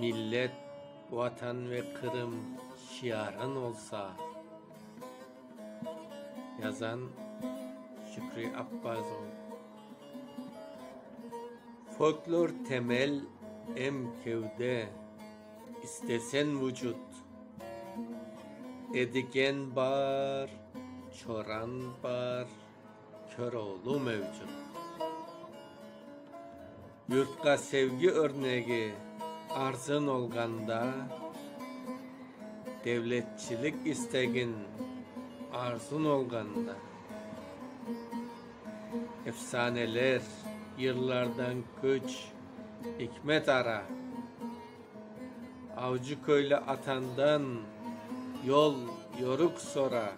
Millet, Vatan ve Qırım şiarın olsa. Yazan Şükri Appazov. Folklor temel em kevde, istesen vucut. Edigen bar, Çoran bar, Köroğlu mevcut. Yurtqa sevgi örnegi arzın olğanda, Devletçilik istegin arzun olğanda. Efsaneler, yırlardan küç, ikmet ara. Avcı köylü atandan yol, yoruq sora.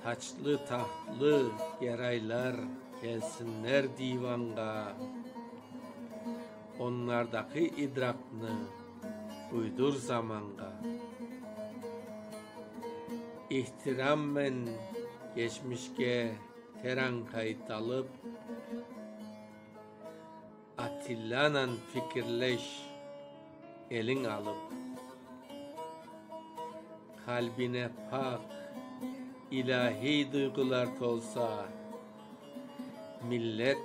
Taçlı, tahtlı Geraylar kelsinler divanğa, Onlardaki idraqnı uydur zamanğa. İhtirammen keçmişke teran qaytalıp, Attilanen fikirleş, eliñ alıp. Qalbine pak, ilâhiy duyğular tolsa, Millet,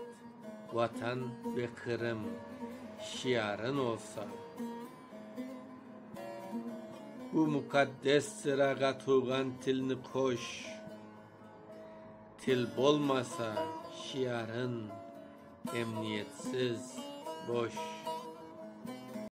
Vatan ve Qırım şiarın olsa. Bu muqaddes sırağa tuvğan tilni qoş, Til bolmasa, şiarın emniyetsiz, boş.